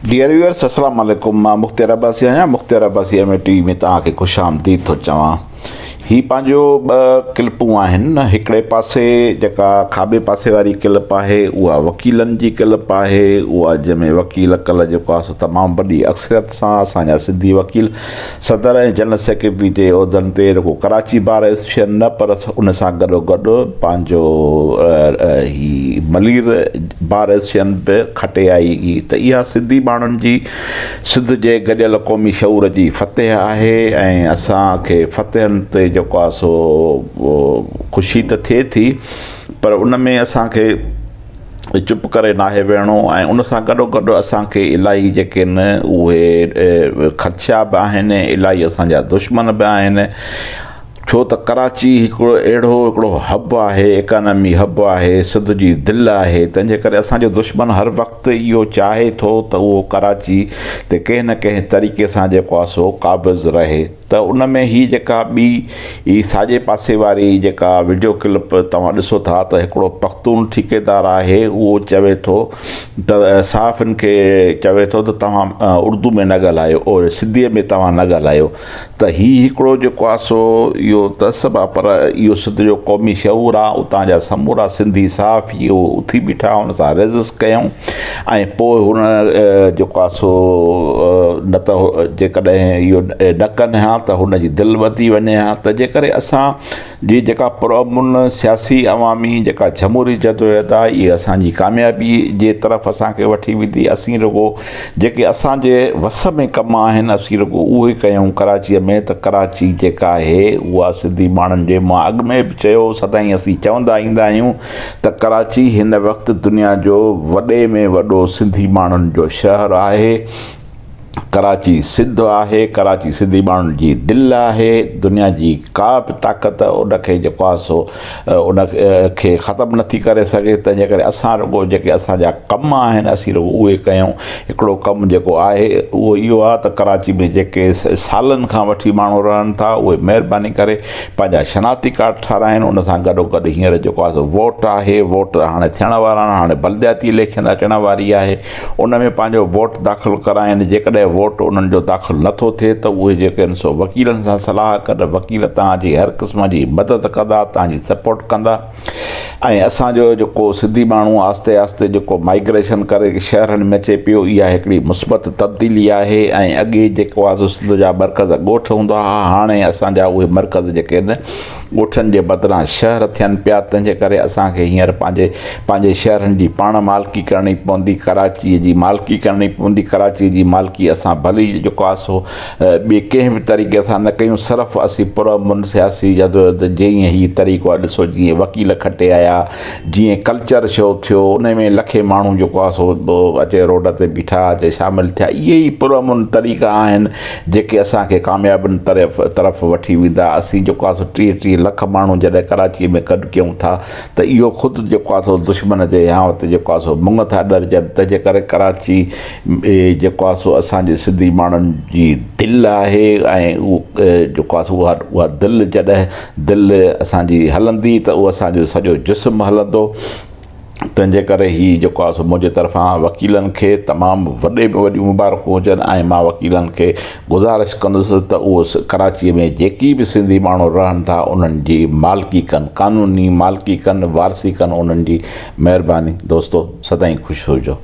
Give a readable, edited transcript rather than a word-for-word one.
Dear viewers السلام عليڪم مان مختيار عباسي آهيان Mukhtiar Abbasi M A T V ۾ توهان کي خوش آمديد ٿو چوان هي پنهنجو ٻه ڪلپون آهن هڪڙي پاسي جيڪا کاٻي پاسي واري ڪلپ آهي اها وڪيلن جي ڪلپ آهي اها جنهن ۾ وڪيل ڪل جيڪو آهي سو تمام وڏي اڪثريت سان اسان جا سنڌي وڪيل صدر ۽ جنرل سيڪريٽري جي عهدن تي رڳو ڪراچي بار ايسوسيئيشن نه پر ان سان گڏو گڏ پنهنجو هي ملير بار ايسوسيئيشن به کٽي آئي هئي ته اها سنڌي ماڻهن جي سنڌ جي گڏيل قومي شعور جي فتح آهي ۽ اسان کي فتحن تي جيڪو آهي سو خوشي ته ٿئي ٿي پر ان ۾ اسان کي چپ ڪري ناهي ويهڻو ۽ ان سان گڏو گڏ اسان کي الاهي جيڪي آهن اهي خدشا به آهن الاهي اسان جا دشمن به آهن ڇو ته ڪراچي هڪڙو اهڙو هڪڙو هب آهي اڪانامي هب آهي سنڌ جي دل آهي تنهن جي ڪري اسان جو دشمن هر وقت اهو چاهي ٿو ته اهو ڪراچي تي ڪنهن نه ڪنهن طريقي سان جيڪو آهي سو قابض رهي ته ان ۾ هي جيڪا ٻي هي ساڄي پاسي واري جيڪا وڊيو ڪلپ توهان ڏسو ٿا ته هڪڙو پختون ٺيڪيدار آهي اهو چوي ٿو ته صحافين کي چوي ٿو ته توهان اردو ۾ نه ڳالهايو او سنڌي ۾ توهان نه ڳالهايو ته هي هڪڙو جيڪو آهي سو اهو تعصب آهي پر اهو سنڌ جو قومي شعور آهي اتان جا سمورا سنڌي صحافي اهو اٿي بيٺا ان سان ريزسٽ ڪيائون ۽ پوء هن جيڪو آهي سو نه ته جيڪڏهن اهو نه ڪن ها ته هن جي دل وڌي وڃي ها ته جي ڪري اسان جي جيڪا پرامن سياسي عوامي جيڪا جمهوري جدوجهد آهي اها اسان جي ڪاميابي جي طرف اسان کي وٺي ويندي. اسين رڳو جيڪي اسان جي وس ۾ ڪم آهن اسين رڳو اهي ڪيون ڪراچيء ۾ ته ڪراچي جيڪا آهي اها سنڌي ماڻهن جي مان اڳ ۾ به چيو سدائين اسين چوندا ايندا آهيون ته ڪراچي هن وقت دنيا جو وڏي ۾ وڏو سنڌي ماڻهن جو شهر آهي. ڪراچي سنڌ آهي، ڪراچي سنڌي ماڻهن جي دل آهي، دنيا جي ڪا به طاقت ان کي جيڪو آهي سو ان کي ختم نٿي ڪري سگهي، تنهن جي ڪري اسان رڳو جيڪي اسان جا ڪم آهن اسين رڳو اهي ڪيون. هڪڙو ڪم جيڪو آهي اهو اهو آهي ته ڪراچي ۾ جيڪي سالن کان وٺي ماڻهو رهن ٿا اهي مهرباني ڪري پنهنجا شناختي ڪارڊ ٺهرائين ان سان گڏو گڏ هينئر جيڪو آهي سو ووٽ آهي ووٽ هاڻي ٿيڻ وارا آهن هاڻي بلدياتي اليڪشن اچڻ واري آهي ان ۾ پنهنجو ووٽ داخل ڪرائين جيڪڏهن ووٽ انهن جو داخل نٿو ٿئي ته اهي جيڪي آهن سو وڪيلن سان صلاح ڪن وڪيل توهان جي هر قسم جي مدد ڪندا توهان جي سپورٽ ڪندا ۽ اسان جو جيڪو سنڌي ماڻهو آهستي آهستي جيڪو مائگريشن ڪري شهرن ۾ اچي پيو اها هڪڙي مثبت تبديلي آهي ۽ اڳي جيڪو آهي سو سنڌ جا مرڪز ڳوٺ هوندا هئا هاڻي اسان جا اهي مرڪز جيڪي آهن ڳوٺن جي بدران شهر ٿين پيا تنهن جي ڪري اسان کي هينئر پنهنجي پنهنجي شهرن جي پاڻ مالڪي ڪرڻي پوندي ڪراچي جي مالڪي ڪرڻي پوندي ڪراچي جي مالڪي اسان ڀلي جيڪو آهي سو ٻئي ڪنهن به طريقي سان نه ڪيون صرف اسين پرامن سياسي جدوجهد جيئن هي طريقو آهي ڏسو جيئن وڪيل کٽي آيا جيئن ڪلچر شو ٿيو ان ۾ لکين ماڻهو جيڪو آهي سو اچي روڊ تي بيٺا اچي شامل ٿيا اهي ئي پرامن طريقا آهن جيڪي اسان کي ڪاميابين طرف طرف وٺي ويندا اسين جيڪو آهي سو 30 30 لک ماڻهو جڏهن ڪراچي ۾ گڏ ڪيون ٿا ته اهو خود جيڪو آهي سو دشمن جي هيانء تي جيڪو آهي سو مڱ ٿا ڏرجن تنهن جي ڪري ڪراچي جيڪو آهي سو اسان جي سنڌي ماڻهن جي دل آهي ۽ اهو جيڪو آهي سو اها اها دل جڏهن دل اسان جي هلندي ته اهو اسان جو سڄو جسم هلندو تنهن جي ڪري هي جيڪو آهي سو منهنجي طرفان وڪيلن کي تمام وڏي ۾ وڏيون مبارڪون هجن ۽ مان وڪيلن کي گذارش ڪندس ته اهو ڪراچيء ۾ جيڪي به سنڌي ماڻهو رهن ٿا انهن جي مالڪي ڪن قانوني مالڪي ڪن وارثي ڪن انهن جي مهرباني دوستو سدائين خوش هجو.